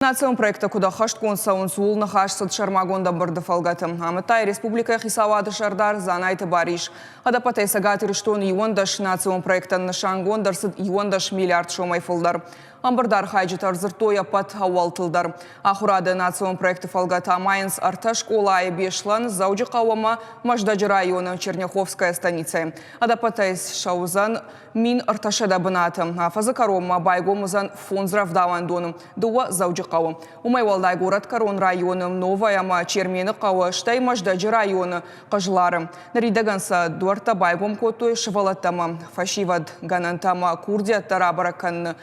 Национ проекттӕ куыд ӕххӕстгонд цӕуынц, ууыл ныхас цыд сӕрмагонд ӕмбырды фӕлгӕты. Амыдта йӕ республикӕйы хицауады сӕрдар Дзанайты Барис. Ӕдӕппӕтӕй Цӕгат Ирыстоны 11 национ проектӕн нысангонд ӕрцыд 11 миллиард сомӕй фылдӕр. Ӕмбырды архайджытӕ ӕрдзырдтой ӕппӕт ӕууӕлтыл дӕр. Ахуырады национ проекты фӕлгӕты амайынц ӕртӕ скъолайы Беслӕн, Дзӕуджыхъӕу ӕмӕ Мӕздӕджы районы Черняховская станицӕйы. Ӕдӕппӕтӕй ссӕудзӕн 1300 бынаты. Афӕдзы кӕронмӕ байгом уыдзӕн фондз рӕвдауӕндоны, дыууӕ Дзӕуджыхъӕуы. Уымӕй уӕлдай горӕтгӕрон районы Новая ӕмӕ Чермены хъӕуы, стӕй Мӕздӕджы районы Хъызлары. Ныридӕгӕн сӕ дуӕрттӕ байгом кодтой сывӕллӕттӕ ӕмӕ фӕсивӕд гӕнӕнтӕ ӕмӕ курдиӕттӕ рабӕрӕг кӕныны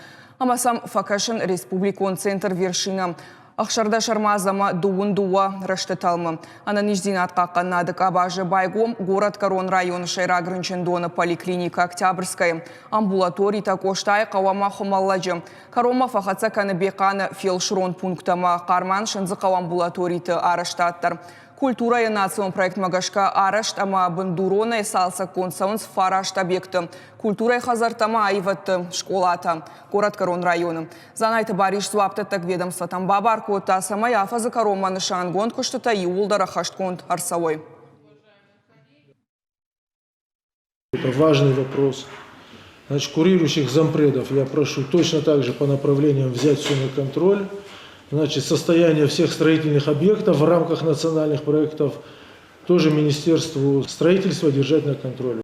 ӕмӕ сӕм фӕкӕсын республикон центр Вершина 16 ӕрмадз ӕмӕ дыууын дыууӕ рӕзты тӕлмы. Ӕнӕниздзинад хъахъхъӕнынады къабазы байгом горӕтгӕрон районы сӕйраг рынчындоны поликлиникӕ Октябрьскӕйы, амбулаторитӕ Къостайы хъӕу ӕмӕ Хуымӕллӕджы. Кӕронмӕ фӕхӕццӕ кӕны Бехъаны фелсырон пункт ӕмӕ Хъарман-Сындзыхъӕуы амбулаториты арӕзтад дӕр. Культурӕйы национ проектмӕ гӕсгӕ арӕзт ӕмӕ бындуронӕй цалцӕггонд цӕуынц фараст объекты культурӕйы хӕдзӕрттӕ ӕмӕ аивӕдты скъолатӕ горӕтгӕрон районы. Дзанайты Барис дзуапдӕттӕг ведомствотӕм бабар кодта, цӕмӕй афӕдзы кӕронмӕ нысангонд куыстытӕ иууылдӕр ӕххӕстгонд ӕрцӕуой. Это важный вопрос. Значит, курирующих зампредов я прошу точно так же по направлениям взять все на контроль. Значит, состояние всех строительных объектов в рамках национальных проектов тоже Министерству строительства держать на контроле.